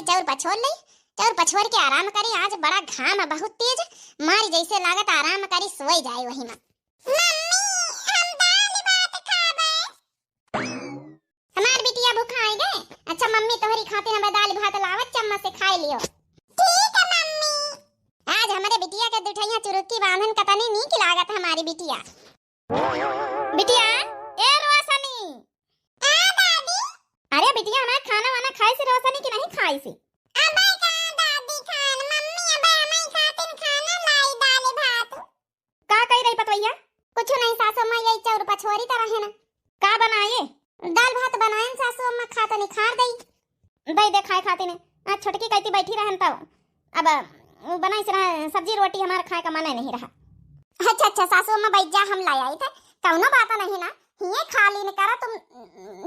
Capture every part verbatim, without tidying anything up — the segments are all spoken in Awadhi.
चौर पछोर ले, चौर पछोर के आराम करी। आज बड़ा घाम है बहुत तेज, मारी जैसे लागत आराम करी, सोई जाए वही में। मम्मी, हम दाल भात खाबे। हमार बिटिया भुखाए गए। अच्छा मम्मी, तोहरी खातिर हमें दाल भात लावत, चम्मच से खाए लियो। ठीक है मम्मी। आज हमारे बिटिया के दुठैया चुरुक्की बांधन कतनी नीक लागत हमारी बिटिया। बिटिया, ए रोशनी। हाँ दादी। अरे बिटिया, हमार खाना वाना खाइसी रोशनी कि नहीं खाइसी? अबे का दादी खान, मम्मी अबे हमारी खातिर खाना लाई, दाल भात। का कही रही पतवैया? कुछ नहीं सासू अम्मा, यही चौर पछोरी तरह है ना। का बनाए? दाल भात बनाए सासू अम्मा, खा तो निखार दई। दई दे खाए खातिर ने। आज छोटकी कहती बैठी रहन तब अब उ बनाइस रहा सब्जी रोटी, हमार खाए का मन नहीं रहा। अच्छा अच्छा सासू अम्मा बैठ जा, हम लाई आई थे, कौनो बात नहीं ना, हिये खा लीन करा तुम,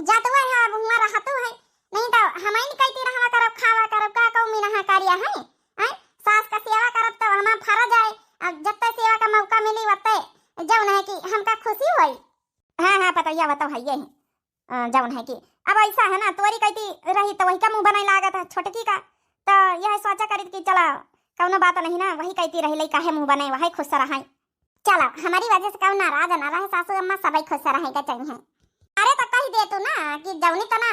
जातू है अब हुआ रहतू है, नहीं तो हम ही कहती रहवा करब खावा करब का कहू मीना करिया है, हैं? सास का सेवा करब तो हमार फर्ज है, अब जत्ते सेवा का मौका मिली वत्ते जौन है कि हमका खुशी होई। हाँ हाँ पतैया बताओ है ये है। अ, जौन है कि अब ऐसा है ना, तोरी कहती रही तो वही का मुंह बनाए लागत है छोटकी का, तो यह सोचा करी कि चला कौनो बात नहीं ना, वही कहती रही लई काहे मुंह बनाए, वही खुश रहाई। चला हमारी वजह से कौन नाराज ना रहे, सासू अम्मा सबई खुश रहे के चाहिए। अरे तो कह दे तू ना कि जौनी तना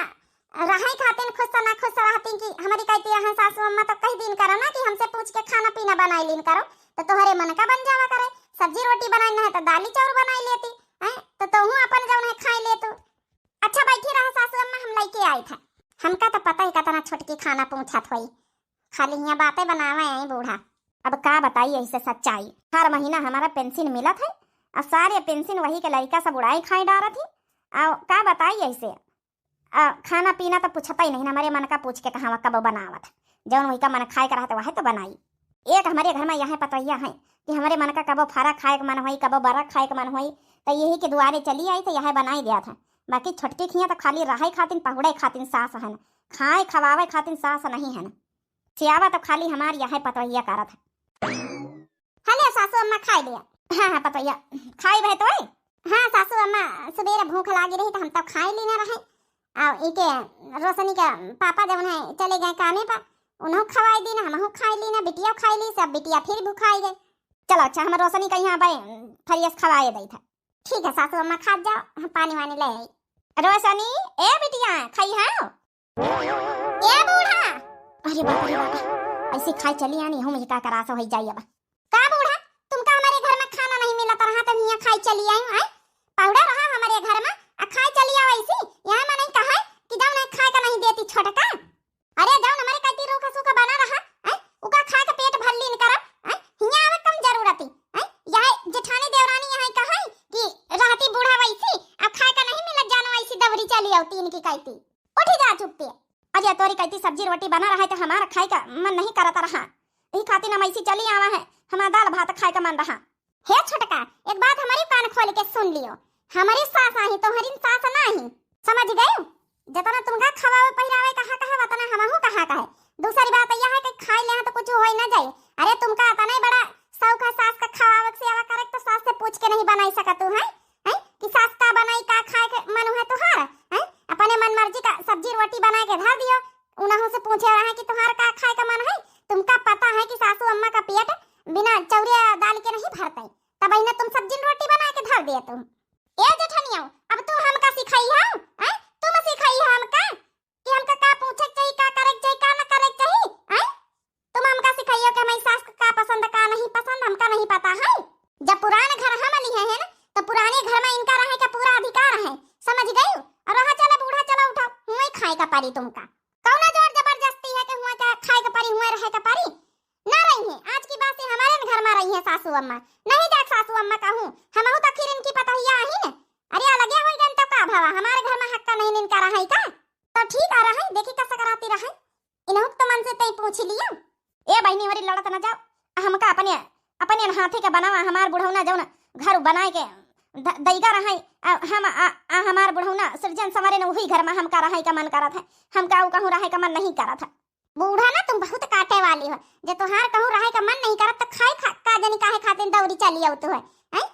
रहे खातिन खुश ना खुश रहती कि हमारी कहती रहे सासू अम्मा, तो कह दीन करो ना कि हमसे पूछ के खाना पीना बनाई लीन करो, तो तोहरे मन का बन जावा करे, सब्जी रोटी बनाई ना है तो दाली चाउर बनाई लेती, हैं? तो तोहू अपन जौन है खाई ले तू। अच्छा बैठी रहा सासू अम्मा, हम लइके आई था। हमका तो पता ही कतना छोटकी खाना पूछत होई, खाली हियाँ बातें बनावे आई बूढ़ा। अब का बताई ऐसे सच्चाई, हर महीना हमारा पेंशन मिलत है, अब सारे पेंशन वही के लड़का सब उड़ाई खाई डारत ही। अब का बताई ऐसे, अब खाना पीना तो पूछता ही नहीं, हमारे मन का पूछ के कहाँ कबो बनावत है, जौन वही का मन खाए के रहते वह तो बनाई। एक हमारे घर में यह पतवैया है कि हमारे मन का कबो फरा खाए के मन होई, कबो बरा खाए के मन होई, तो यही के दुआरे चली आई तो यह बनाई दिया था। बाकी छोटकी खिया तो खाली रहे खातिन पहुड़े खातिन सास हन, खाए खवावे खातिन सास नहीं हन। सियावा तो खाली हमार यह पतवैया करत है। हले सासू अम्मा खाई लिया। हाँ हाँ पतवैया खाई बहे तो। हाँ सासू अम्मा सुबेरे भूख लागी रही तो हम तो खाई लीने रहे। आ इके रोशनी के पापा जौन है चले गए कामे पर, उन्हों खवाई दी ना, हमहू खाई ली ना, बिटिया खाई ली, सब बिटिया फिर भुखाई गई। चलो अच्छा हम रोशनी का यहाँ भाई फरियस खवाए दई था। ठीक है सासू अम्मा खा जाओ, हम पानी वानी ले आई। रोशनी, ए बिटिया खाई हाँ। ए बूढ़ा। अरे बाप रे बाप, ऐसे खाए चली आनी हूँ मुझे का करास हो जाई अब। का बूढ़ा, तुमका हमारे घर में खाना नहीं मिलत रहा तो हियाँ खाए चली आई, हैं? पहुड़ा रहा हमारे घर में, आ खाए चली आओ ऐसी। यहाँ में नहीं कहा कि जौन है खाए का नहीं देती छोटका। अरे जौन हमारे कहती रूखा सूखा बना रहा, हैं? उका खा के पेट भर लीन करब, हैं? हियाँ आवे कम जरूरत ही, हैं? यह जेठानी देवरानी यहाँ कहा कि रहती बूढ़ा वैसी, अब खाए का नहीं मिलत जानो ऐसी दौरी चली आओ तीन की कहती। उठी जा चुप्पे। अरे तोरी कहती सब्जी रोटी बना रहा है तो हमारा खाए का मन नहीं करत रहा, यही खातिर हम ऐसी चली आवा है, हमारा दाल भात खाए का मन रहा। हे छोटका, एक बात हमारी कान खोल के सुन लियो, हमारी सास आही, तोहरी सास ना आही, समझ गयो? जतना तुमका खवावे पहिरावे कहा कहे, वतना हमहू कहा कहे। दूसरी बात यह है कि खाई ले तो कुछ होई ना जाए। अरे तुमका इतना ही बड़ा शौक है सास का खवावे के, सेवा करे के, तो सास से पूछ के नहीं बनाई सकत तू, हैं? हैं? कि सास का बनाई, का खाए के मन है तुहार, हैं? अपने मन मर्जी का सब्जी रोटी बना के धर दियो, उनहू से पूछे रहा कि तुहार का खाए का मन है? तुमका पता है कि सासू अम्मा का पेट बिना चौरे दाल के नहीं भरते, तब इन्हें तुम सब्जी रोटी बना के धर दिए तुम। ए जेठनिया, अब तू हमका सिखाई है, हैं? तुम सिखाई है हमका कि हमका का पूछे के चाहिए, का करे के चाहिए, का न करे के चाहिए, हैं? तुम हमका सिखाइयो कि हमारी सास को का पसंद, का नहीं पसंद, हमका नहीं पता है। जब पुराने घर हम लिए हैं ना, तो पुराने घर में इनका रहे का पूरा अधिकार है, समझ गई? और रहा चला बूढ़ा, चला उठा, हुए खाए का परी तुमका। कौना जोर जबरदस्ती है कि हुए का खाए का परी, हुए रहे का परी? ना रही है, आज की बात से हमारे न घर में रही है सासू अम्मा, नहीं जात सासू अम्मा कहूँ, हमहू तो आखिर इनकी पतोहिया आही न। अरे अलगे हो गए तो का भवा, हमारे घर में हक्का नहीं इनका रहा है का? तो ठीक आ रहा है, देखी कैसा कराती रहा है, इनहू तो मन से तई पूछ लियो। ए बहिनी, वरी लड़त न जाओ, आ हमका अपने, अपने हाथे के बनावा, हमार बुढ़ौना जौन घर बनाए के द-, दैगा रहा है, आ हम, आ, आ हमार बुढ़ौना सृजन संवरे न वही घर में हमका रहे का मन करत है, हमका ऊ कहूँ रहे का मन नहीं करत है। बूढ़ा ना तुम बहुत काटे वाली हो, जे तोहार कहूँ रहे का मन नहीं करत तो खाए खा, का जनी काहे खातिर दौरी चली आउत है, हैं?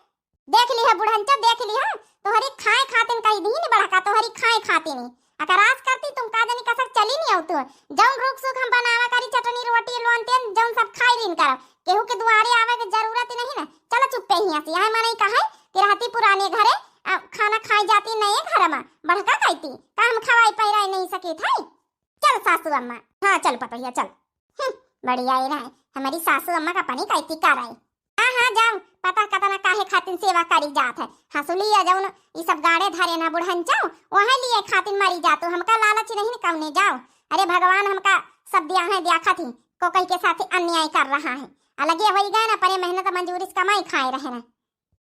देख ली है बुढ़ंचो, देख ली है, तोहरी खाए खातिन कई दिन बढ़ा का, तोहरी खाए खातिन ही। अगर आज करती तुम का जानी कसक चली नहीं आवतू। जौन रुख सुख हम बनावा करी, चटनी रोटी लोन तेन जौन सब खाई लीन करब। केहू के दुआरे आवे के जरूरत ही नहीं ना। चलो चुप्पे हियाँ से, यहाँ मनई कहे कि रहती पुराने घरे, आ, खाना खाई जाती नए घर में। बड़का कहती का हम खवाई पहिराई नहीं सकी थे। चल सासू अम्मा। हाँ चल पतोहिया चल। हम्म, बढ़िया ही रहे, हमारी सासू अम्मा का पनी कहती का रहे। हाँ हाँ जाओ, पता कतना काहे खातिन सेवा करी जात है। हंसुली या जौन ई सब गाड़े धरे ना बुढ़न जाओ, वहे लिए खातिन मरी जातू। हमका लालच नहीं न कौने जाओ। अरे भगवान हमका सब दिया है, दिया खाती को कहीं के साथ अन्याय कर रहा है। अलगे होई गए ना, परे मेहनत मजूरी से कमाई खाए रहे ना।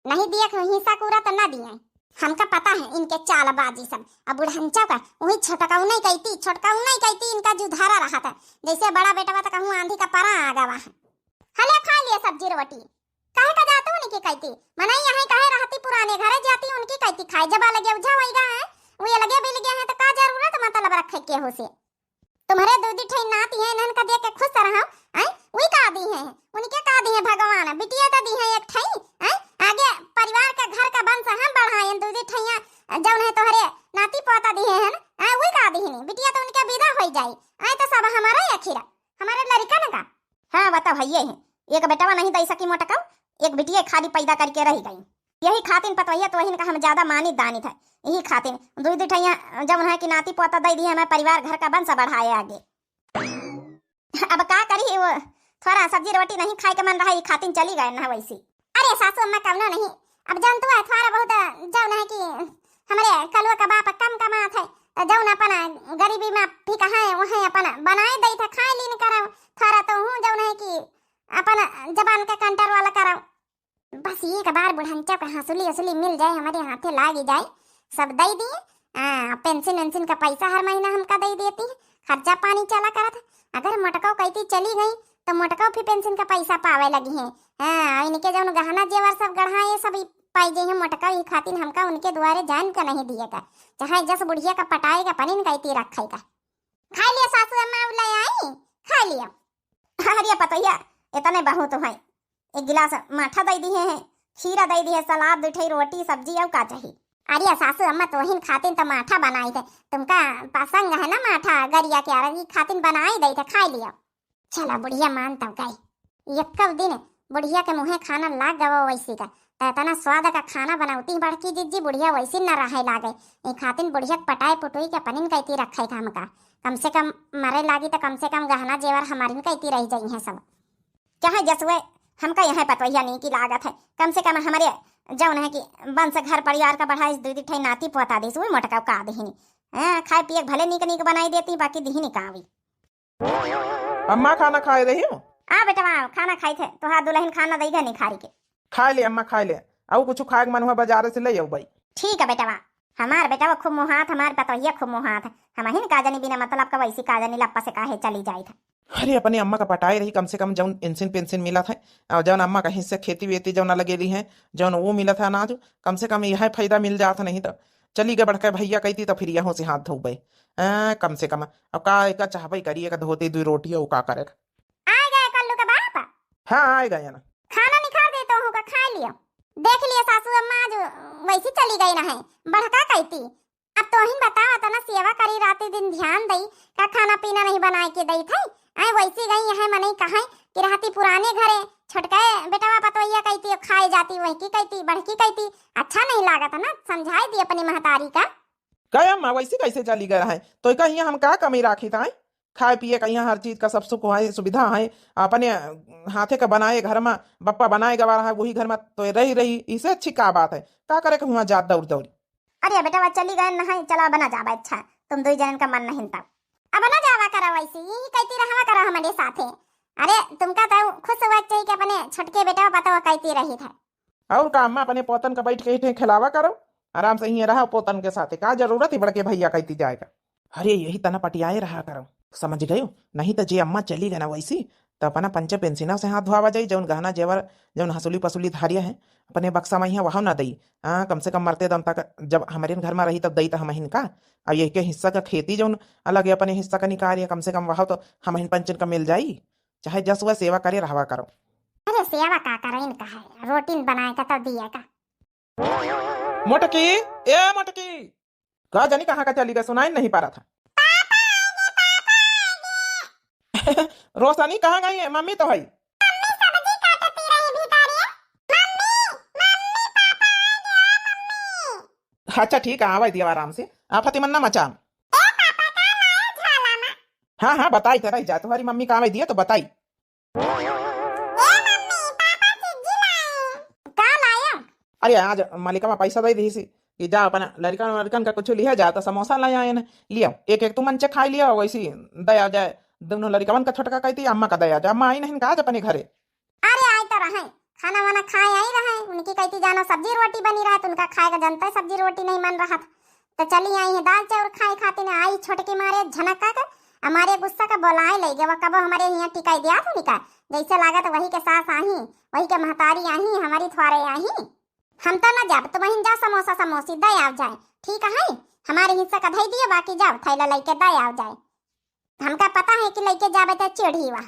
नहीं दिए के हिस्सा पूरा तो ना दिए। हमका पता है इनके चालबाजी सब। अब बुढ़ंचा का वही छोटकाऊ नहीं कहती, छोटकाऊ नहीं कहती, इनका जुधारा रहा था। जैसे बड़ा बेटवा तो कहूँ आंधी का परा आ गवा है। हले खा लिए सब्जी रोटी। काहे का जाते उनकी कहती? मनाई यहाँ काहे रहती, पुराने घरे जाती उनकी कहती खाए। जब अलगे उझा होई गा है, वो अलगे बिल गया है तो का जरूरत मतलब रखे के हो से? तुम्हारे दो दी ठई नाती है, इन्हन का देख के खुश रहा। आई वही का दी है, उनके का दी है भगवान, बिटिया तो दी है एक ठई। आई आगे परिवार का घर का वंश हम बढ़ाए, दो दी ठैया जौन है तोहरे नाती पोता दी है ना। आई वही का दी है, बिटिया तो उनके विदा हो जाई। आई तो सब हमारा ही अखीरा, हमारे लड़का न का। हाँ बताओ है ये है, एक बेटवा नहीं दई सकी मोटका, एक बिटिया खाली पैदा करके रह गई। यही खातिन पतोहिया तोहिन का हम ज्यादा मानित दानित है। यही खातिन दुई दुई ठैया जौन है कि नाती पोता दे दी, हमारे परिवार घर का वंश बढ़ाए आगे। अब का करी वो, थोड़ा सब्जी रोटी नहीं खाए के मन रहा, ये खातिन चली गए ना वैसी। अरे सासू अम्मा कवनो नहीं, अब जानतू है थोड़ा बहुत जौन है कि हमरे कलुआ का बाप कम कमात है, तो जौन अपन गरीबी में भी कहाँ है वहीं अपन बनाए दई था खाए लीन करब। थोड़ा तो हूँ जौन है कि अपन जबान का कंट्रोल वाला करब। बस एक बार बुढ़ंचा का हंसुली असुली मिल जाए, हमारे हाथे लाग ही जाए, सब दे दिए। आ, पेंशन वेंशन का पैसा हर महीना हमका दे देती, खर्चा पानी चला करत। अगर मोटको कहती चली गई तो मोटको भी पेंशन का पैसा पावे लगी है। हाँ, इनके जौन गहना जेवर सब गढ़ा ये सब ई पाई जाइए मोटका, ई खातिर हमका उनके दुआरे जान का नहीं दिए का, चाहे जस बुढ़िया का पटाए का पनिन कहती रखे का। खा लिया सासू अम्मा, अब ले आई, खा लिया। अरे पतोहिया, इतने बहुत है, एक गिलास माठा दे दी है, खीरा दे दी है, सलाद, दो ठे रोटी, सब्जी, और का चाही? अरे सासू अम्मा, तोहिन खातिन तो माठा बनाई थे, तुमका पसंद है ना माठा, गरिया के आरगी खातिन बनाई दे थे, खा लिया। चला बुढ़िया मान तब गई। एक दिन बुढ़िया के मुँहे खाना लाग गवा वैसी का, त इतना स्वाद का खाना बनौती बड़की जिज्जी, बुढ़िया वैसी न रहे लागे। ई खातिन बुढ़िया के पटाए पुटुई के पनिन कहती रखे का हमका, कम से कम मरे लागी तो कम से कम गहना जेवर हमारिन कहती रह जाई हैं सब। क्या है जसुए, हमका यहाँ पतोहिया नहीं की लागत है, कम से कम हमारे जौन है कि वंश घर परिवार का बढ़ाई, दू दी ठे नाती पोता दीस, वो मोटका का दहिनी। हाँ, खाए पिए के भले नीक नीक बनाई देती, बाकी दहिनी का आवी। अम्मा खाना खाए रही हो? आ बेटवा, खाना खाई थे, तोहार दुल्हन खाना दई घनी खारी के। खाए ले अम्मा, खाए ले, और कुछ खाए के मन हुआ बाजार से ले आओ भाई। ठीक है बेटवा, हमार बेटवा खूब मुहात, हमार पतोहिया खूब मुहात, हम हिन का जानी बिना मतलब का वैसी का जानी लप्पा से काहे चली जाई था। अरे अपने अम्मा का पटाए रही, कम से कम जौन पेंशन पेंशन मिला था और जौन अम्मा का हिस्से खेती वेती जौन लगेली है, जौन वो मिला था अनाज, कम से कम यह फायदा मिल जात, नहीं तो चली गए बड़का भैया कहती तो फिर यहों से हाथ धोबे। आ, कम से कम अब का एका चाहबे करी, एक धोती दुई रोटी और का करे। आ गए कल्लू का बाप। हाँ आ गए ना। खाना निकाल देता हूँ का, खा लियो। देख लिया सासू अम्मा आज वैसी चली गई ना है, बड़का कहती। अब तोहिन बतावा, तना सेवा करी राती दिन ध्यान दई, का खाना पीना नहीं बनाए के दई थे? आए वैसी गई यहाँ मनई कहे कि रहती पुराने घरे, छोटके बेटवा पतोहिया कहती, खाए जाती वही की कहती, बड़की कहती, अच्छा नहीं लागत ना, समझाई दी अपनी महतारी का। का अम्मा वैसी कैसे चली गए रहे? तो का यहाँ हम का कमी राखी था? खाए पिए का यहाँ हर चीज का सब सुख है, सुविधा है, अपने हाथे का बनाए घर में बप्पा बनाए गवा रहा है, वही घर में तो रही रही, इसे अच्छी का बात है? का करे के हुआ जात दौड़ दौड़ी। अरे बेटवा चली गए न है, चला अब न जाबा, अच्छा तुम दुई जनन का मन नहीं तब। अब न जावा करा वैसे, यही कहती रहवा करा हमारे साथे। अरे तुमका तो खुश हुआ चाहिए कि अपने छोटके बेटवा पतवा कहती रही था। और का अम्मा, अपने पोतन का बैठ के इठे खिलावा करो, आराम से यहीं रहा पोतन के साथे, का जरूरत है बड़के भैया कहती जाएगा। अरे यही तना पटियाए रहा करो, समझ गयो? नहीं तो जे अम्मा चली गए ना वैसी, तो अपना पंचे पेंसिना से हाथ धोवा जाई, जौन गहना जेवर, जौन हसूली पसूली धारिया है, अपने बक्सा में ही वहाँ ना दई। हाँ, कम से कम मरते दम तक जब हमारे घर में रही तब दई तो हम हिन का। अब यही के हिस्सा का खेती जौन अलग है, अपने हिस्सा का निकाल, कम से कम वहाँ तो हम हिन पंचन का मिल जाई, चाहे जस वह सेवा करे रहवा करो। अरे सेवा का करे इनका है, रोटी बनाए का तो दिया का। मोटकी, ए मोटकी, का जानी कहाँ का चली गए, सुनाई नहीं पा रहा था। रोशनी कहाँ गई है? मम्मी तो है। अच्छा ठीक है, आवे दिया आराम से। आफत मन्ना मचाम। हाँ हाँ, बताई तो रही जा, तुम्हारी मम्मी का आवे दिया तो बताई। का लाया? अरे आज मलिकवा पैसा दे दी सी कि जा अपन लड़कन लड़कन का कुछ लिया जा, तो समोसा ले आए न, लिया एक एक तुम अंचे खाई लिया, वैसी दया जाए दोनों लड़कवन का, छोटका कहती अम्मा का दया जाए, अम्मा आई नहीं का आज अपने घरे। अरे आई तो रहे, खाना वाना खाए आई रहे, उनकी कहती जानो सब्जी रोटी बनी रहा, तो उनका खाए का जनता है सब्जी रोटी नहीं मन रहा था, तो चली आई है दाल चाउर खाए खातिर। आई छोटकी मारे झनका के, हमारे गुस्सा का बोलाए ले गवा, कबो हमारे यहाँ टिकाई दिया था निका, जैसे लागत वही के सास आही, वही के महतारी आही, हमारी थ्वारे आही। हम तो न जाब, तो वहीं जा समोसा समोसी दे आव जाए, ठीक है? हमारे हिस्सा का धई दिए, बाकी जाओ थैला लेके दे आव जाए। हमका पता है कि लेके जाबे तो चिढ़ी वह।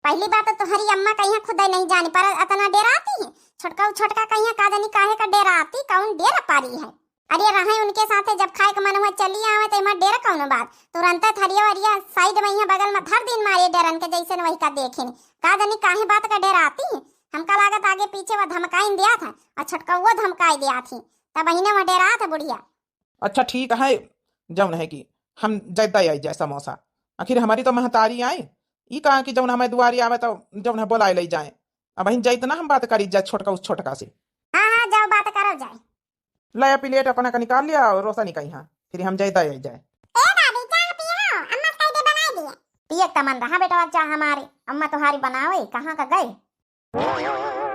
पहली बात तो तोहरी अम्मा का यहाँ खुदे नहीं जानी पर अतना डेराती है, छोटका उ छोटका का यहाँ का जानी काहे का डेराती, कौन डेरा पारी है। अरे रहे उनके साथे, जब खाए के मन हुआ चली आवे, तो एमा डेर कौनो बात? तुरंते थरिया वरिया साइड में यहाँ बगल में धर दिन मारे डेरन के, जैसे न वही का देखिन। का जानी काहे बात का डेराती? हमका लागत आगे पीछे वो धमकाइन दिया था और छोटकउओ धमकाई दिया थी, तब बहिने वो डेरा था बुढ़िया। अच्छा ठीक है, जौन है कि हम जैदा आई जाए समोसा, आखिर हमारी तो महतारी आई, ई कहा कि जौन हमें दुआरी आवे तो जौन है बोलाए ले जाए। अब बहिन जैतना हम बात करी जाए छोटका उस छोटका से। हाँ हाँ, जाओ बात करो जाए। लाया प्लेट अपना का निकाल लिया और रोशनी का यहाँ, फिर हम जाए दाई जाए। ए दादी, चाह पियो, अम्मा से कह दे बनाई दिए। पिए का मन रहा बेटवा चाह हमारे, अम्मा तुम्हारी बनावे, कहाँ का गए?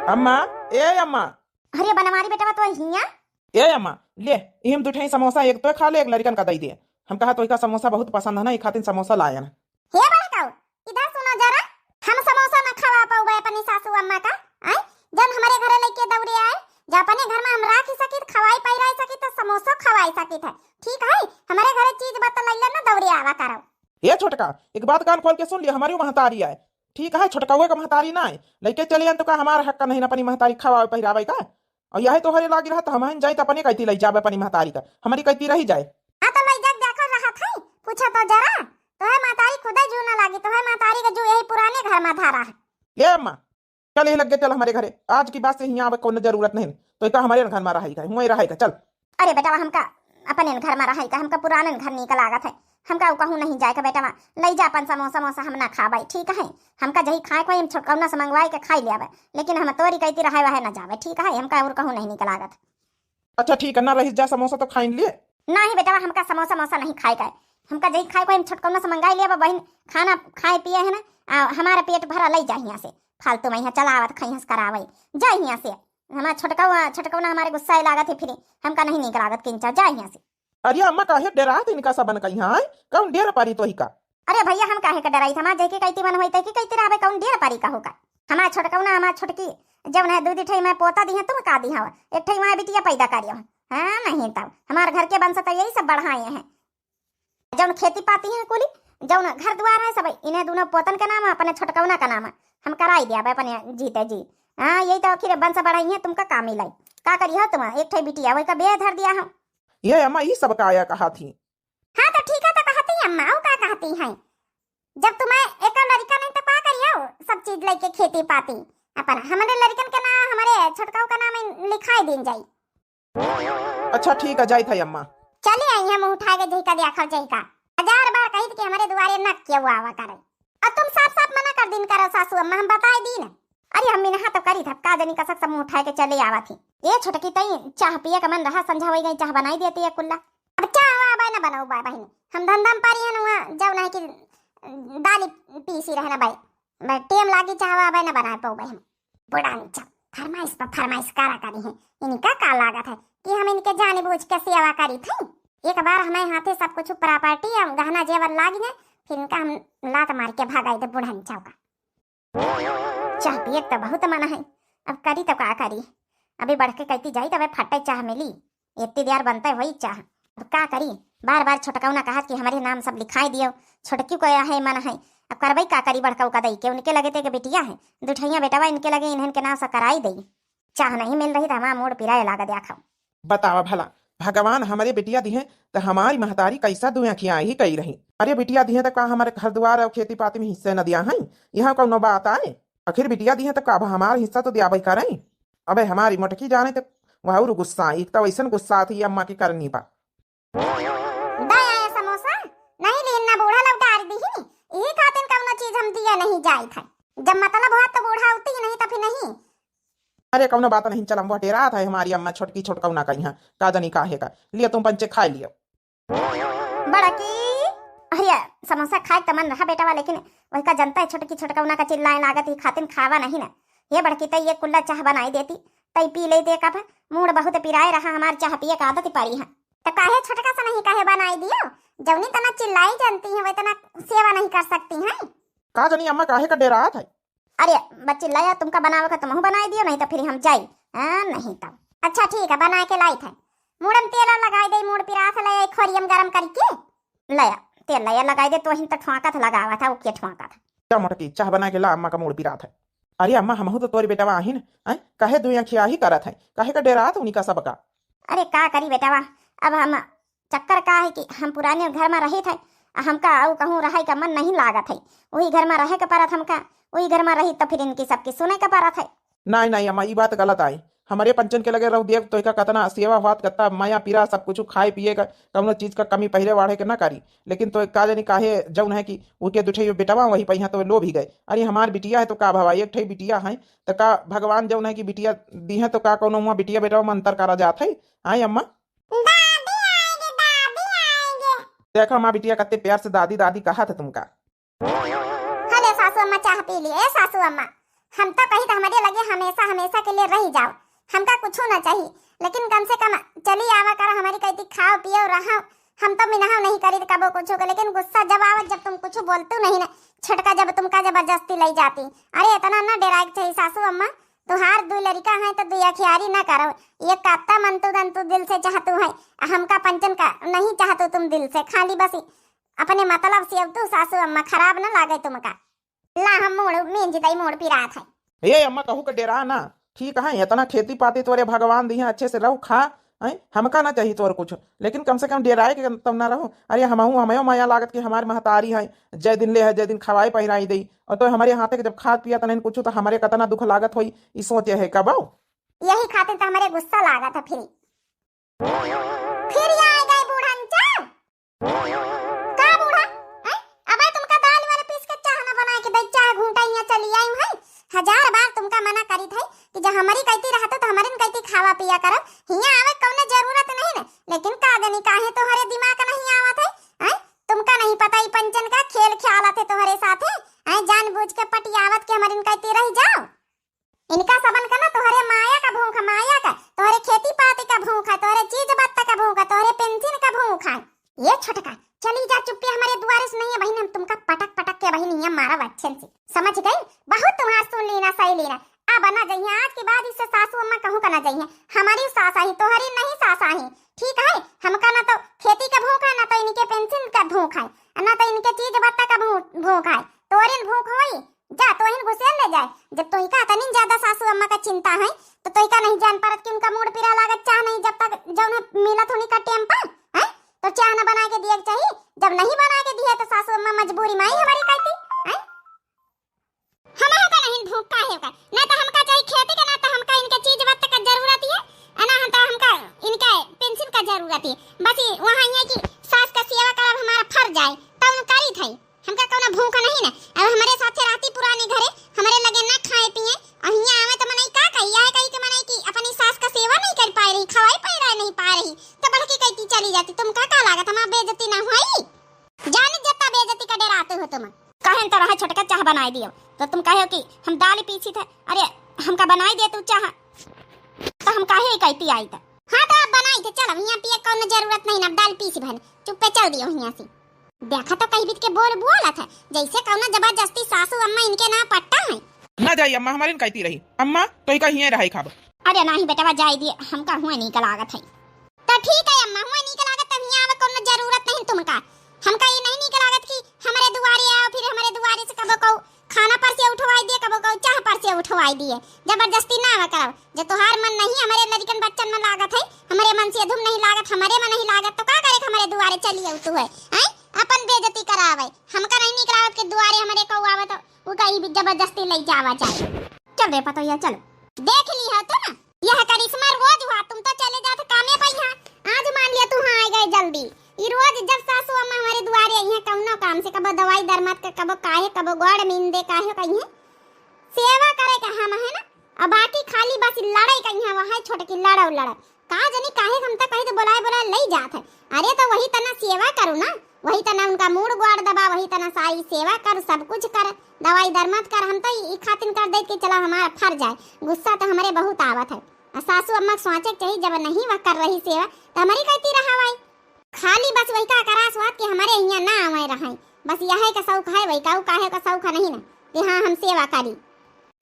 अम्मा, ए अम्मा। अरे बनवारी बेटवा तो हिया। ए अम्मा, ले, इहम दू ठे समोसा, एक तो खा ले, एक लड़कन का दे दे। हम कहा तो इका समोसा बहुत पसंद है ना, ई खातिर समोसा लायन। हे बड़काऊ, इधर सुनो जरा, हम समोसा न खवा पाउबे अपनी सासू अम्मा का, आय? जन हमारे घरे लेके दौड़े आए, जा अपने घर में हम राखी सकित, खवाई पहिराई सकित, तो समोसो खवाई सकित है, ठीक है? हमारे घरे चीज बतलैला न दौड़े आवा करो। ए छोटका, एक बात कान खोल के सुन लिया, हमारी महतारी आए, ठीक है? छोटकावे का महतारी ना आए, लेके चले आन तो का हमार हक का नहीं ना अपनी महतारी खवावे पहिरावे का? और यही तोहरे लागी रहा तो हम जाए तो अपने कहती ले जाबे अपनी महतारी का, हमारी कहती रही जाए। हाँ तो ले जा, देखो रहत है, पूछा तो जरा, तोहे महतारी खुदे जू ना लागी, तोहे महतारी का जू यही पुराने घर में धारा है। ए अम्मा, चल यही लग गए, चल हमारे घरे, आज की बात से यहाँ आवे कोनो जरूरत नहीं, तो इका हमारे घर में रही का, हुए रही का, चल। अरे बेटवा, हमका अपने घर में रही का, हमका पुराने घर नीक लागत है, हमका उ कहूँ नहीं जाए का बेटवा, ले जा अपन समोसा, समोसा हम ना खाबे, ठीक है? हमका जही खाए को हम छोटकौना से मंगवाए के खाई लेबे, लेकिन हम तोरी कहती रहे वह ना जाबे, ठीक है? हमका और कहूँ नहीं नीक लागत। अच्छा ठीक है, ना रही जा, समोसा तो खाइन लिए। नहीं बेटवा, हमका समोसा, समोसा नहीं खाए का है, हमका जही खाए को हम छोटकौना से मंगाई लेबे, बहिन खाना खाए पिए है ना, आ, हमारा पेट भरा ले जा यहाँ से, फालतू में यहाँ चलावत खाई हंस करावे, जा यहाँ से। हमार छोटकौआ, छोटकौना हमारे गुस्सा लागत है, फिर हमका नहीं नीक लागत किंचा, जा यहाँ से। अरे अम्मा, काहे डेरात इनका सबन का यहाँ, आय? कौन डेर पारी तोही का? अरे भैया, हम काहे का डेराई था? हमार जेके कहती मन होई, तेके कहती रहबे, कौन डेर पारी का होगा? हमार छोटकौना, हमार छोटकी, जौन है दू दी ठई मैं पोता दी है, तुम का दी हवा? एक ठई वहाँ बिटिया पैदा करियो। हाँ, नहीं तब हमार घर के वंश तो यही सब बढ़ाए हैं। जौन खेती पाती है कुली, जौन घर दुआर है सब, इन्हें दोनों पोतन के नाम है, अपने छोटकौना का नाम है, हम कराई दिया बे अपने जीते जी। हाँ, यही तो आखिर वंश बढ़ाई है, तुमका का मिलाई? का करी हो तुम? एक ठे बिटिया, वही का बेह धर दिया हो। ये अम्मा, ई सब का आया कहा थी? हाँ, तो ठीक है, तो कहती अम्मा, वो का कहती है? जब तुम्हें एक लड़का नहीं तो का करियो, सब चीज लेके खेती पाती अपन, हमारे लड़कन के नाम, हमारे छोटकाऊ का नाम लिखाई दिन जाई। अच्छा ठीक है, जाइत है अम्मा। चली आई है, मुँह उठाए के जही का देखो जही का। हजार बार कही कि हमारे दुआरे न केहू आवा करे। और तुम साफ साफ मना कर दिन करो सासू अम्मा, हम बताए दीन। अरे अम्मी नहा तो करी था, का जनी कसक सब मुँह उठाए के चले आवा थी। ये छोटकी तई चाह पिए का मन रहा, संझा वही गई, चाह बनाई देती है कुल्ला। अब चाह वा बाय न बनाऊ बाय बहिनी, हम धंधा में पारी है ना, जाओ ना कि दाली पीसी रहना बाय, मैं टेम लागी चाह वा बाय न बनाए पाऊ बाय हम। बुढ़ानी चल, फरमाइश पर फरमाइश करा करी है। इनका का लागत है कि हम इनके जाने बूझ के सेवा करी थी? एक बार हमारे हाथे सब कुछ प्रॉपर्टी और गहना जेवर लाग जाए, फिर इनका हम लात मार के भगाई दे बुढ़ानी चौका। चाह पिए तो बहुत मन है, अब करी तो का करी? अभी बढ़ के कहती जाई तबे फटे चाह मिली, इतनी देर बनते होई चाह। अब का करी? बार बार छोटकौना कहत कि हमारे नाम सब लिखाई दियो, छोटकी को है मन है, अब करबई का करी? बड़कऊ का दई के उनके लगे ते के बिटिया है, दुठैया बेटवा इनके लगे, इन्हन के नाम से कराई दई। चाह नहीं मिल रही तो हमारा मूड पिराए लाग द्या खाओ। बतावा भला, भगवान हमरे बिटिया दिहे त हमारी महतारी कैसा दुई अखियाँ ही कई रही। अरे बिटिया दिहे त का हमारे घर दुआर अउर खेती पाती में हिस्से न दिया है? यहाँ कौनो बात आए? आखिर बिटिया दिहे त का अब हमार हिस्सा तो दियाबे करें। अबे हमारी मोटकी जाने त वह और गुस्सा, एक तो वैसन गुस्सा थी अम्मा की करनी पा। दे आया समोसा, नहीं लीन ना बूढ़ा लौटार दीही, यही खातिर कौनो चीज हम दिया नहीं जाइत है। जब मतलब हुआ तो बूढ़ा होती ही नहीं तो फिर नहीं। अरे कौनो बात नहीं, चलम, वह डेरात है हमारी अम्मा छोटकी छोटकौना का यहाँ, का जनी काहे का। लियो तुम पंचे खाए लियो। बड़की, अरे समोसा खाए त मन रहा बेटावा, लेकिन वही का जनता है छोटकी छोटकौना का चिल्लाए लागत ही खातिर खावा नहीं ना। ये बड़की तई ये कुल्ला चाह बनाई देती, तई पी लेते कप। मूड बहुत पिराए रहा हमार, चाह पिए का आदत परी है। त काहे छोटका से नहीं काहे बनाई दियो? जौनी तना चिल्लाई जनती है, वही तना सेवा नहीं कर सकती हैं। का जनी अम्मा काहे का डेरात है? अरे बच्ची, लया तुमका बनावे का तुमहू बनाई दियो, नहीं तो फिर हम जाई। हाँ, नहीं तो। अच्छा ठीक है, बना के लाई थे। मूड़म तेल और लगाई दे, मूड़ पिरात है, लया एक खोरियम गरम करके। लया, तेल लया लगाई दे, तो हिन तो ठुआका था लगावा था, ओके ठुआका था। क्या मोटकी, चाह बना के ला, अम्मा का मूड़ पिरात है। अरे अम्मा, हमहू तो तोरी बेटवा आहिन, हैं? काहे दुई अखिया ही करत है, काहे का डेरात उनका सबका? अरे का करी बेटवा, अब हम चक्कर का है कि हम पुराने घर में रहित है, आ हमका आऊ कहूँ रहे का मन नहीं लागत है। वही घर में रहे के परत हमका, वही घर में रही तो फिर इनकी सबकी सुने के परत है। नहीं, नहीं अम्मा, ई बात गलत आई। हमरे पंचन के लगे रहू देव, तोहका कतना सेवा हुआत, कतना माया पीरा, सब कुछ खाए पिए का, कौनो चीज का कमी पहले वाढ़े के ना करी। लेकिन तो का जानी काहे जौन है कि उनके दुठे बेटवा वही पहिया तो लोभ ही गए। अरे हमार बिटिया है तो का भवा, एक ठे बिटिया है तो का भगवान जौन है कि बिटिया दी है तो का कौनो हुआ बिटिया बेटवा में अंतर करा जात है? आए अम्मा? दादी आएंगे, दादी आएंगे। देखो हमार बिटिया कत्ते प्यार से दादी दादी कहा था तुमका। हले सासू अम्मा चाह पी लिए। ए सासू अम्मा, हम तो कही तो हमारे लगे हमेशा हमेशा के लिए रह जाओ, हमका कुछ ना चाहिए, लेकिन कम से कम चली आवा करो, हमारी कहती खाओ पियो रहो, हम तो मिनहाव नहीं करी कबो कुछ के, लेकिन गुस्सा जब आवत जब तुम कुछ बोलतू नहीं ना, छटका जब तुमका जबरदस्ती ले जाती। अरे इतना ना डेराए के चाहिए सासू अम्मा, तुहार दू लड़का है तो दू अखियारी ना करो, ये काता मनतू दंतू दिल से चाहतू है, आ हमका पंचन का नहीं चाहतू तुम दिल से, खाली बस अपने मतलब से अब तू सासू अम्मा खराब ना लागे तुमका। ला हम मूड़ मींज दई, मूड़ पिरात है। ए अम्मा, कहू के डेरा ना, ठीक है, इतना खेती पाती तोरे भगवान दी है, अच्छे से रहो, खा, हैं? हमका ना चाहिए तोर कुछ, लेकिन कम से कम डेराए के तब ना रहो। अरे हमहू, हमें माया लागत कि हमारे महतारी है, जय दिन ले है, जय दिन खवाई पहिराई दई, और तो हमारे हाथे के जब खात पिया तनन कुछ तो हमारे कतना दुख लागत होई, ई सोचे है कबो। यही खातिर तो हमारे गुस्सा लागत है फिर। फिर आ गए बूढ़न चा। का बूढ़ा? हैं? अबे तुमका दाल वाला पीस के चाह ना बना के दे, चाह घूंटा हियां चली आई है। हजार बार तुमका मना करी थे कि जब हमारी कहती रहते तो हमारे न कहती खावा पिया करो। हियां आवे कौनो जरूरत नहीं ना, लेकिन का जानी काहे तोहरे दिमाग नहीं आवत है। हैं? तुमका नहीं पता ई पंचन का खेल ख्याल आते तोहरे साथे। हैं? जानबूझ के पटियावत के हमारे न कहती रह जाओ। इनका सबन का ना तोहरे माया का भूख है, माया का, तोहरे खेती पाती का भूख है, तोहरे चीज बत्ता का भूख है, तोहरे पेंशन का भूख है। ये छोटका, चली जा चुप्पे, हमारे दुआरे से नहीं है बहिन, हम तुमका पटक पटक के बहिन ये मारब अच्छे से, समझ गई? बहुत तुम्हार सुन लीना, सही लीना। अब ना जइहे, आज के बाद इससे सासू अम्मा कहूँ का ना जइहे। हमारी सास आई, तोहरी नहीं सास आई, ठीक है? हमका ना तो खेती का भूख है, ना तो इनके पेंशन का भूख है, ना तो इनके चीज बत्ता का भू-, भूख है। तोहरे भूख होई, जा, तोहिन घुसेल ले जाए। जब तोहिका अतनी ज्यादा सासू अम्मा का चिंता है, तो तोहिका नहीं जान परत कि उनका मूड़ पिरा लागत चाह नहीं, जब तक जौन है मिलत होनी का टेम पर, हैं? तो चाह न बना के दिए के चाहिए। जब नहीं बना के दिए, तो सासू अम्मा मजबूरी माई हमारी कहती, हैं? हमें का नहीं भूख का है का? ना तो हमका चाहिए खेती का, ना तो हमका इनके चीज वत्त का जरूरत है, आ ना हम तो हमका इनके पेंशन का जरूरत है। बस ये वहाँ ये कि सास का सेवा करब हमारा फर्ज आए, तो उन करी थे। हमका कौनो भूख नहीं ना। अब हमरे साथे रहती पुराने घरे, हमरे लगे ना खाए पिए, और हियां आवे तो मनई का कही? यह कही कि मनई कि अपनी सास का सेवा नहीं कर पाए रही, खवाई पहिराए नहीं पाए रही, तो बड़की कहती चली जाती। तुमका का लागत, हमार बेइज्जती ना हुई? जाने जत्ता बेइज्जती का डराते हो तुम। कहें तो रहा छोटका चाह बनाए दियो, तो तुम कहे हो कि हम दाल पीसी थे। अरे हमका बनाई दे तू चाह, तो हम काहे कहती आई तो। हाँ तो आप बनाई थे, चल अब हियां पिए कौनो जरूरत नहीं ना, अब दाल पीसी भन, चुप्पे चल दियो हियां से। देखा तो कही बीत के बोल बोलत है, जैसे कौनो जबरदस्ती सासू अम्मा इनके ना पट्टा है। ना जाई अम्मा, हमारे न कहती रही। अम्मा, तो ही का हियां रहे खाब। अरे नाही बेटवा, जाए दिए, हमका हुआ नीक लागत है। तो ठीक है अम्मा, हुआ नीक लागत, तब हियां आवे कौनो जरूरत नहीं तुमका। हमका ये नहीं नीक लागत कि हमारे दुआरे आओ, फिर हमारे दुआरे से कबो कहू खाना पर से उठवाई दिए, कबो कबो चाह पर से उठवाई दिए। जबरदस्ती ना हुआ करब। जे तोहार मन नहीं हमरे लड़िकन बच्चन में लागत है, हमरे मनसेधु में नहीं लागत, हमरे में नहीं लागत, तो का करे हमरे दुआरे चली आऊ तू है, हैं? अपन बेइज्जती करावे। हमका नहीं निक लागत कि दुआरे हमरे कऊ आवे तो वो कहीं भी जबरदस्ती ले जावा जाए। चल रे पतोहिया, चल। देख ली है तो ना, यह करिश्मा रोज हुआ, तुम तो चले जात कामे पे यहाँ। आज मान लिया तू हाँ आ गए जल्दी। ई रोज जब सासू अम्मा हमारे दुआरे आई हैं कौनो काम से, कबो दवाई दरमत के, कबो काहे, कबो गोड़ मीन दे, काहे कहीं है। सेवा करे के हम है ना, और बाकी खाली बस लड़ाई कहीं है, वहाँ छोटकी लड़ो लड़। का जनी काहे हम तो कही तो बोलाए बोलाए ले जात है। अरे तो वही तना सेवा करू ना, वही तना उनका मूड़ गोड़ दबा, वही तना सारी सेवा कर, सब कुछ कर, दवाई दरमत कर। हम तो ई खातिन कर देत कि चला हमारा फर जाए, गुस्सा तो हमरे बहुत आवत है। आ सासू अम्मा के सोचे के चाहिए, जब नहीं वह कर रही सेवा तो हमारी कहती रहा भाई। खाली बस वही का करा स्वाद कि हमारे यहाँ ना आवे रहे, बस यह का शौक है, वही का काहे का शौक है नहीं ना कि हाँ हम सेवा करी।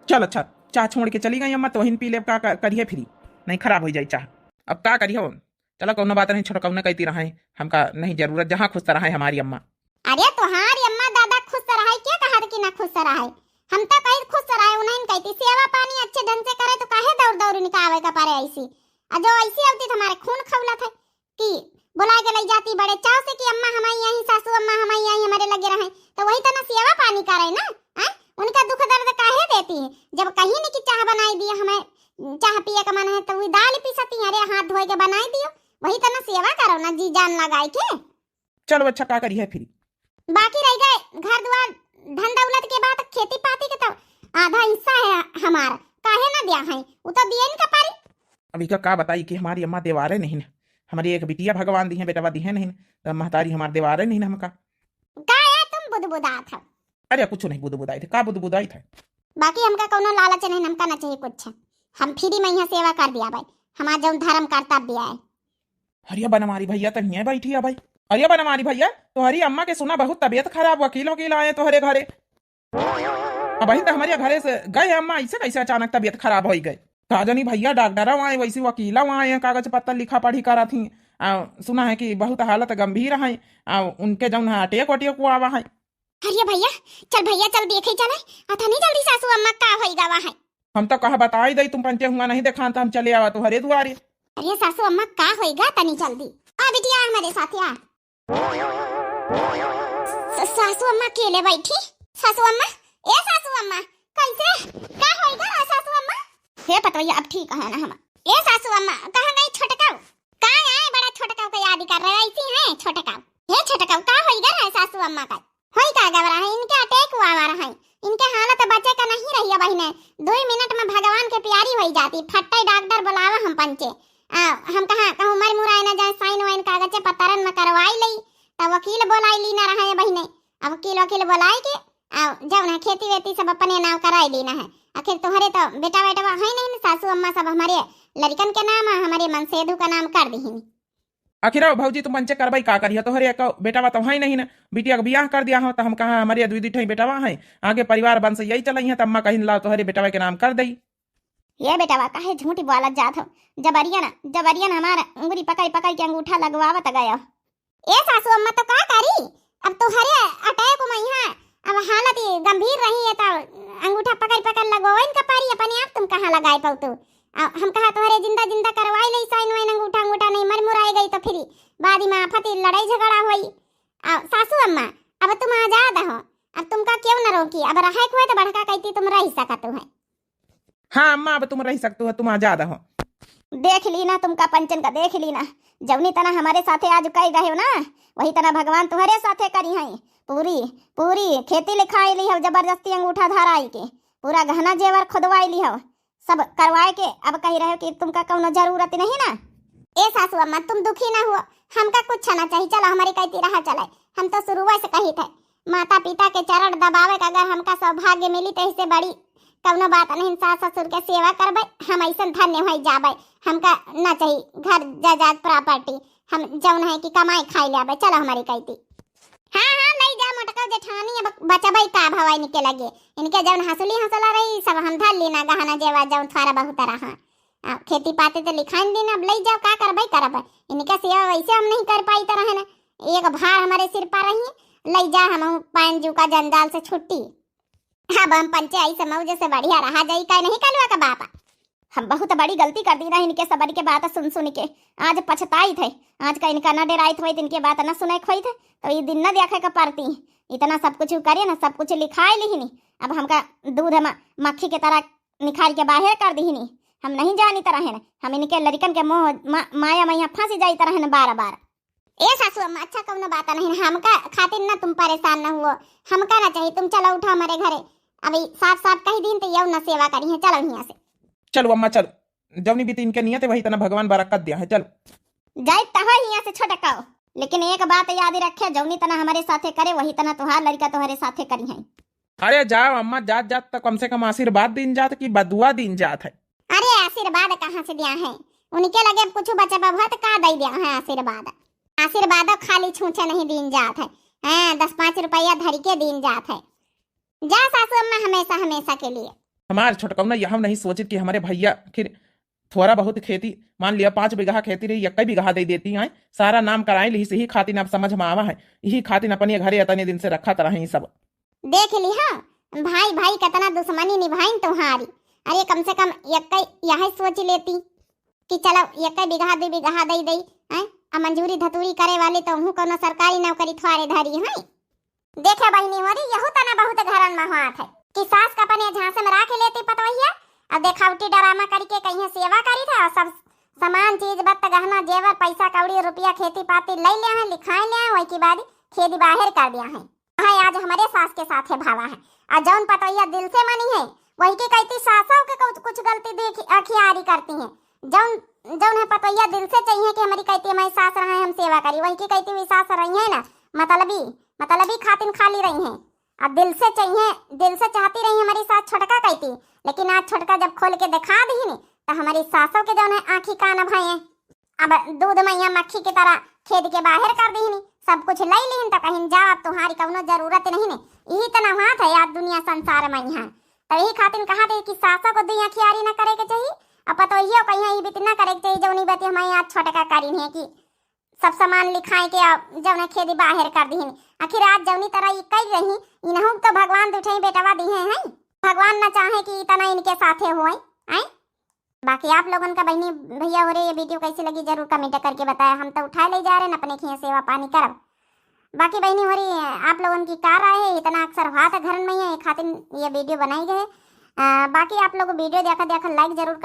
चल अच्छा, चाह छोड़ के चली गई अम्मा, तो वहीं पी लेब, का, का करिए फिरी, नहीं खराब हो जाए चाह। अब का करिए, चलो कौनो बात नहीं, छोड़ कौनो कहती रहे, हमका नहीं जरूरत, जहाँ खुश रहे हमारी अम्मा। अरे तोहारी अम्मा दादा खुश रहे, क्या कहा कि ना खुश रहे? हम तो कहीं खुश रहे, उन्हें कहती सेवा पानी अच्छे ढंग से करे तो काहे दौड़ दौड़ निकावे का पड़े ऐसी। आ जो ऐसी होती तो हमारे खून खौलत है कि बुला के ले जाती बड़े चाव से कि अम्मा हमारी यहीं, सासू अम्मा हमारी यहीं हमारे लगे रहे, तो वही तना सेवा पानी करे ना। हैं? उनका दुख दर्द काहे देती है? जब कहीं नहीं कि चाह बनाई दिया, हमें चाह पिए का मन है तो वही दाल पीसती है, अरे हाथ धोए के बनाई दियो, वही तना सेवा करो ना जी जान लगाए के। चलो अच्छा, का करी है फिर? बाकी रह गए घर द्वार, धन दौलत के बात, खेती पाती के तो आधा हिस्सा है हमारा, काहे ना दिया है, वो तो दिए इनका पारी। अभी का, का बताई कि हमारी अम्मा देवारे नहीं ना, हमारी एक बिटिया भगवान दी है, बेटवा दी है नहीं, तो महतारी हमार देवारे नहीं ना हमका। का है तुम बुदबुदात हो? अरे कुछ नहीं बुदबुदाई थे, का बुदबुदाई थे? बाकी हमका कौनो लालच नहीं, हमका ना चाहिए कुछ, हम फ्री में यहाँ सेवा कर दिया भाई, हमार जौन धर्म कर्तव्य है। अरे बनवारी भैया तो हियाँ बैठी है भाई। अरे बनवारी भैया, तोहरी अम्मा के सुना बहुत तबीयत खराब, वकील वकील आए तोहरे घरे। अब भाई तो हमारे घरे से गए अम्मा, ऐसे कैसे अचानक तबीयत खराब हो गए? का जानी भैया, डॉक्टर आए, वैसे वकील आए, कागज पत्तर लिखा पढ़ी करा थी। आ, सुना है कि बहुत हालत गंभीर है, आ, उनके जौन है अटैक वटैक को आवा है। अरे भैया, चल भैया, चल देखे चले, अतनी जल्दी सासू अम्मा का होई गवा है। हम तो कहा बताई दई, तुम पंचे हुआ नहीं देखान तो हम चले आवा तोहरे दुआरे। अरे सासू अम्मा का होई गा तनी जल्दी। आ बिटिया हमारे साथ आ। स-, सासू अम्मा अकेले बैठी। सासू अम्मा, ए सासू अम्मा, कैसे, का होई गा सासू अम्मा? हे पतवैया, अब ठीक है ना हम। ए सासू अम्मा, कहाँ गई छोटकाऊ? का आए बड़ा छोटकाऊ का याद कर रहे, ऐसी है छोटकाऊ। हे छोटकाऊ, का होई गा सासू अम्मा का? होई का गवा रहा है, इनके अटैक हुआ हुआ रहा है, इनके हालत बचे का नहीं रही है बहिने। दुई मिनट में भगवान के प्यारी होई जाती। फट्टे डॉक्टर बुलावा हम पंचे। आ, हम कहा कहूँ मर मुराए न जाए, साइन वाइन कागज पत्तरन में करवाई लई, त वकील बोलाई ली ना रहा है बहिने। अब वकील वकील बोलाई के आ, जौन है खेती वेती सब अपने नाव कराई ली ना है। आखिर तोहरे तो बेटा बेटवा है नहीं न, सासू अम्मा सब हमारे लड़िकन के नाम आ, हमारे मनसेधु का नाम कर दिहिन। आखिर आओ भौजी, तुम पंचे करबई का करियो? तोहरे एक बेटावा तो है नहीं ना, बिटिया के बियाह कर दिया हो, तो हम कहा हमारे दुई दुई ठई बेटावा है, आगे परिवार वंश यही चलई है, तो अम्मा कहिन लाओ तोहरे बेटावा के नाम कर दई। ये बेटावा काहे झूठी बोलत जात हो? जबरियन, जबरियन हमार उंगली पकड़ पकड़ के अंगूठा लगवावत गयो। ए सासू अम्मा तो का करी, अब तोहरे अटैक में यहाँ अब हालत ही गंभीर रही है, तो अंगूठा पकड़ पकड़ लगवाइन का पारी, अपने आप तुम कहाँ लगाए पाऊ तू? आ, हम कहा तोहरे जिंदा जिंदा करवाई ले साइन वाइन, अंगूठा अंगूठा नहीं मर मुराए गई तो फिर बाद में आफत ही लड़ाई झगड़ा होई। आ, सासू अम्मा, अब तुम आजाद हो, अब तुमका क्यों न रोकी, अब रहे हुए तो बड़का कहती तुम रह सकत हो। हाँ अम्मा, अब तुम रह सकते हो, तुम आजाद हो। देख ली ना, तुमका पंचन का देख ली ना, जौनी तना हमारे साथे आज कह गए हो ना, वही तना भगवान तुम्हारे साथे करी हैं। पूरी, पूरी खेती लिखाई ली हो, जबरदस्ती अंगूठा धराई के, पूरा गहना जेवर खुदवाई ली हो, सब करवाए के। अब कही रहे कि तुमका कौनो जरूरत नहीं ना। ए सासू अम्मा, तुम दुखी ना हुआ, हमका कुछ ना चाहिए। चलो हमारी कहती रहा चले, हम तो शुरुआ से कही थे, माता पिता के चरण दबावे का अगर हमका सौभाग्य मिली तो इससे बड़ी कौनो बात नहीं। सास ससुर के सेवा करबे, हम ऐसन धन्य हो जाबे। हमका ना चाहिए घर जायदाद प्रॉपर्टी, हम जौन है कि कमाई खाई लेबे। चलो हमारी कहती। हाँ हाँ, ले जा मोटका जेठानी, अब बचबे का भवा इनके लगे। इनके जौन हंसुली हंसला रही सब हम धर ली ना, गहना जेवर जौन थोड़ा बहुत रहा। आ, खेती पाती तो लिखाइन दिन, अब ले जाओ, का करबे करब। इनका सेवा वैसे हम नहीं कर पाई तो रहे ना, एक भार हमारे सिर पर रही, ले जा हम पाइन जू का जंजाल से छुट्टी। अब हम पंचे आई से मौज से बढ़िया रहा जाई, काहे नहीं कलवा का बापा? हम बहुत बड़ी गलती कर दी रहे इनके सबन के बात सुन सुन के। आज पछताइत है, आज का इनका न डेराइत होइत, इनके बात न सुने होइत है, तो ये दिन न देखे का पड़ती। इतना सब कुछ करे ना, सब कुछ लिखाए लिहिनी। अब हमका दूध म-, मक्खी के तरह निखार के बाहर कर दिहिनी। हम नहीं जानित रहन, हम इनके लड़िकन के मोह मा-, माया मैया फंस जाइत रहन बार बार। ए सासू अम्मा, अच्छा कौनो बात नहीं, हमका खातिर ना तुम परेशान न हुओ, हमका ना चाहिए, तुम चलो उठो हमारे घरे। अभी साफ साफ कह दीन तो यौ न सेवा करी है, चलो हियाँ से। चलो अम्मा चलो, जौनी बीती इनके नियत है वही तना भगवान बरकत दिया है, चलो। जाइत तो हो हियाँ से छोटकाओ, लेकिन एक बात याद रखे, जौनी तना हमारे साथे करे वही तना तुहार लड़िका तुहरे साथे करी है। अरे जाओ अम्मा, जात जात तो कम से कम आशीर्वाद दीन जात कि बदुआ दीन जात है। अरे आशीर्वाद कहाँ से दिया है, उनके लगे कुछ बचे बबुआ तो का दे दिया है आशीर्वाद? आशीर्वाद खाली छूछे नहीं दीन जात है, हाँ, दस पाँच रुपया धर के दीन जात है। जा सासू अम्मा, हमेशा हमेशा के लिए। हमार छोटकौना यह नहीं सोचित कि हमारे भैया आखिर थोड़ा बहुत खेती, मान लिया पाँच बीघा खेती रही, एक बीघा दे देती हैं, सारा नाम कराए ली, यही खातिर अब समझ में आवा है, यही खातिर अपने घरे इतने दिन से रखा तरह ही सब। देख ली हाँ, भाई भाई कितना दुश्मनी निभाइन तुम्हारी। अरे कम से कम एक यह सोच लेती कि चलो एक बीघा दो बीघा दे दे, हैं? आ मंजूरी धतूरी करे वाले तो उहू कोनो सरकारी नौकरी थोड़े धरी हैं। देखे बहिनी होरी, यहू तना बहुत घरन में होत है कि सास का अपने झांसे में राख लेती पतवहिया, और देखावटी ड्रामा करके कहीं सेवा करी था, और सब सामान चीज बत्त गहना जेवर पैसा कौड़ी रुपया खेती पाती ले ले हैं, लिखाए ले हैं, वही के बाद खेदी बाहर कर दिया है। है आज हमारे सास के साथ है भावा है, और जौन पतवहिया दिल से मनी है वही के कहती सासों के कुछ कुछ गलती देखी अखियारी करती हैं। जौन जौन है पतवहिया दिल से चाहिए कि हमारी कहती हमारी सास रहे हम सेवा करी, वही की कहती हुई सास रही है ना, मतलबी मतलबी खातिन खाली रही हैं। अब दिल से चाहिए, दिल से चाहती रही हमारी सास छोटका कहती, लेकिन आज छोटका जब खोल के दिखा दी नी तो हमारी सासों के जौन है आँखी कान भये। अब दूध मैया मक्खी की तरह खेद के बाहर कर दी नी, सब कुछ ले लीन तो कहीं जाओ, अब तुम्हारी कौनो जरूरत नहीं ने। यही तना हाथ है आज दुनिया संसार में यहाँ। तो यही खातिर कहा थे कि सासों को दुई अखियारी न करे के चाहिए, अब पतोहियो कहीं यही बीत न करे के चाहिए, जौनी बती हमारे यहाँ छोटका करी है कि सब सामान लिखाए के अब जौने खेदी बाहर कर दिहिन। आखिर आज जौनी तरह ई कई रही, इनहू तो भगवान दुठे बेटवा दिहे हैं। भगवान न चाहे कि इतना इनके साथे होए, हैं? बाकी आप लोगन का बहनी भैया हो रहे, ये वीडियो कैसी लगी जरूर कमेंट करके बताया। हम तो उठाए ले जा रहे हैं अपने खिया सेवा पानी करब। बाकी बहनी हो रही आप लोगन की का राय है, इतना अक्सर हुआ था घरन में ये खातिर ये वीडियो बनाई गए। आ, बाकी आप लोग वीडियो देखा देखा लाइक जरूर